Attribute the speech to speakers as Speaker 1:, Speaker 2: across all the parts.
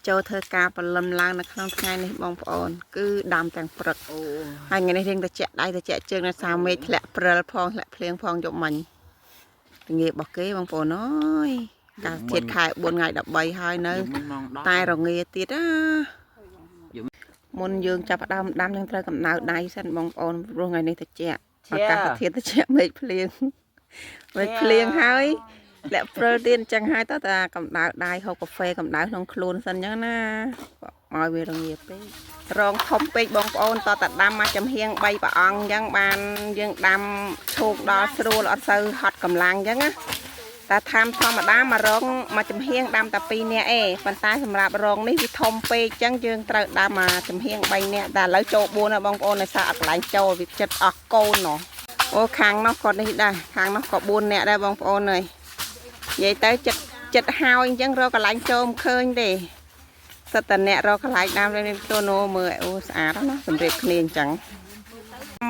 Speaker 1: ចូលធ្វើការព្រលឹមឡើងនៅក្នុងថ្ងៃនេះបងប្អូន គឺដាំទាំងព្រឹក
Speaker 2: អូ
Speaker 1: ហើយថ្ងៃនេះរៀងត្រជាក់ដៃត្រជាក់ជើងនៅសារមេឃធ្លាក់ព្រិលផងធ្លាក់ភ្លៀងផងយប់មិញពងារបស់គេបងប្អូនអើយកាលធាតខែ4ថ្ងៃ13ហើយនៅ
Speaker 2: យប់មិញម៉ោង10
Speaker 1: តែរងាទៀតណា
Speaker 2: យប់
Speaker 1: មុនយើងចាប់ផ្ដើមដាំយើងត្រូវកម្ដៅដៃសិនបងប្អូនព្រោះថ្ងៃនេះត្រជាក់អាកាសធាតុត្រជាក់មេឃភ្លៀងមេឃភ្លៀងហើយធ្លាក់ព្រិលទៀតអញ្ចឹងហើយតើតាកម្ដៅដៃហូបកាហ្វេកម្ដៅក្នុងខ្លួនសិនអញ្ចឹងណាឲ្យវារងាពេករងធំពេកបងប្អូនតតាដាំមកចំហៀង3ព្រះអង្គអញ្ចឹងបានយើងដាំឈោកដល់ស្រួលអត់សូវហត់កម្លាំងអញ្ចឹងណា តែថាមធម្មតាមករងមកចំហៀងដាំតែ2នាក់ឯងប៉ុន្តែសម្រាប់រងនេះវាធំពេកអញ្ចឹងយើងត្រូវដាំមកចំហៀង3នាក់តែឥឡូវចូល4ហើយបងប្អូនដោយសារអត់កន្លែងចូលវាចិត្តអស់កូនណោះអូខាងនោះក៏នេះដែរខាងនោះក៏4នាក់ដែរបងប្អូនអើយនិយាយទៅចិត្តចិត្តហើយអញ្ចឹងរកកន្លែងចូលមិនឃើញទេសិតតែអ្នករកកន្លែងដាំនេះទោះណូមើលអូស្អាតណាស់សម្រាប់គ្នាអញ្ចឹង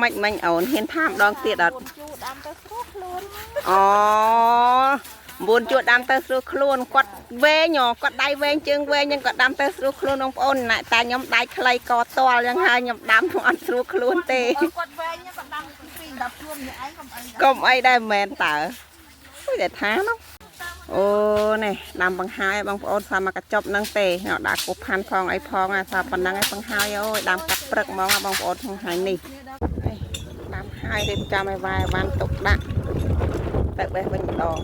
Speaker 1: មិនមិញអូនហ៊ានថាម្ដងទៀតអត់
Speaker 3: ជូរដាំទៅស្រួលខ្លួន
Speaker 1: អូ9ជួរដាំទៅស្រួលខ្លួនគាត់វែងហ៎គាត់ដៃវែងជើងវែងហ្នឹងគាត់ដាំទៅស្រួលខ្លួនបងប្អូនណាតែខ្ញុំដៃខ្លីកតល់ចឹងហើយខ្ញុំដាំអត់ស្រួលខ្លួនទេ
Speaker 3: គាត់វែងគាត់ដាំពី10ជួរម្នាក់ឯងកុំអី
Speaker 1: កុំអីដែរមិនមែនតើអូយតែថានោះអូនេះដាំបង្ហើយបងប្អូនសាមកញ្ចប់ហ្នឹងទេដាក់គប់ផាន់ផងអីផងអាសាប៉ុណ្ណឹងឯងបង្ហើយអូយដាំកាត់ព្រឹកហ្មងបងប្អូនក្នុងថ្ងៃនេះដាំហើយរៀបចំឲ្យវាយបានទុកដាក់ទៅបេះវិញម្ដង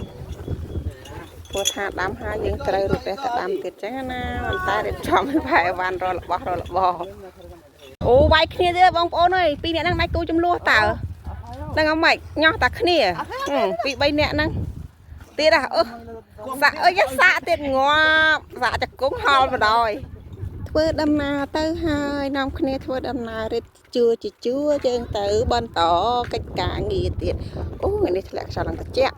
Speaker 1: ព្រោះថាដាំហើយយើងត្រូវរត់បេះទៅដាំទៀតចឹងណាប៉ុន្តែរៀបចំឲ្យវាយបានរលរបស់រលបអូវាយគ្នាទៀតបងប្អូនអើយពីរអ្នកហ្នឹងដៃគូចំនួនតើ ហ្នឹងអម៉េចញោះតាគ្នាពីរបីនាក់ហ្នឹងទៀតហ่ะអឺសាក់អើយសាក់ទៀតងាប់សាក់ចង្គង់ហល់បដ ாய் ធ្វើដំណើរទៅហើយនាំគ្នាធ្វើដំណើររៀបជួជាជួយើងទៅបន្តកិច្ចការងារទៀតអូថ្ងៃនេះធ្លាក់ខ្យល់ឡើងត្រជាក់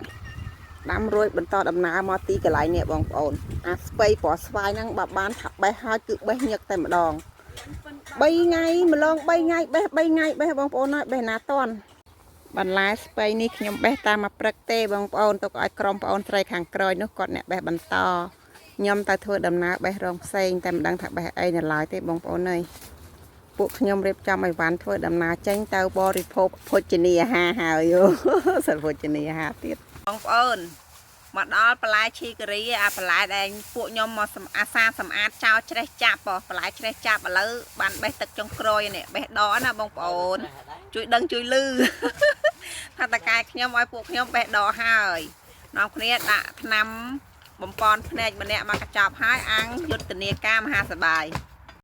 Speaker 1: ដាំរួចបន្តដំណើរមកទីកន្លែងនេះបងប្អូនអាស្ពៃពណ៌ស្វាយហ្នឹងបើបានថាបេះហើយគឺបេះញឹកតែម្ដង3ថ្ងៃម្លង3ថ្ងៃបេះ3ថ្ងៃបេះបងប្អូនហើយបេះណាតន់ បន្លែស្ពៃនេះខ្ញុំបេះតាមមកព្រឹកទេបងប្អូនទុកឲ្យក្រុមប្អូនស្រីខាងក្រោយនោះគាត់អ្នកបេះបន្តខ្ញុំទៅធ្វើដំណើរបេះរងផ្សេងតែមិនដឹងថាបេះអីនៅឡើយទេបងប្អូនអើយពួកខ្ញុំរៀបចំឲ្យវ៉ាន់ធ្វើដំណើរចេញទៅបរិភោគភោជនីយអាហារហើយអូ សិលភោជនីយអាហារទៀតបងប្អូនមកដល់បន្លែឈីការីអាបន្លែដែលពួកខ្ញុំមកសម្អាសាសម្អាតចោលច្រេះចាប់ហ៎បន្លែច្រេះចាប់ឥឡូវបានបេះទឹកចុងក្រោយនេះបេះដកណាបងប្អូន ជួយដឹងជួយលឺ ថាតកែខ្ញុំឲ្យពួកខ្ញុំបេះដកហើយនាំគ្នាដាក់ថ្នាំបំពន់ភ្នែកម្នាក់មកកញ្ចប់ហើយអាំងយុទ្ធនាការមហាសបាយ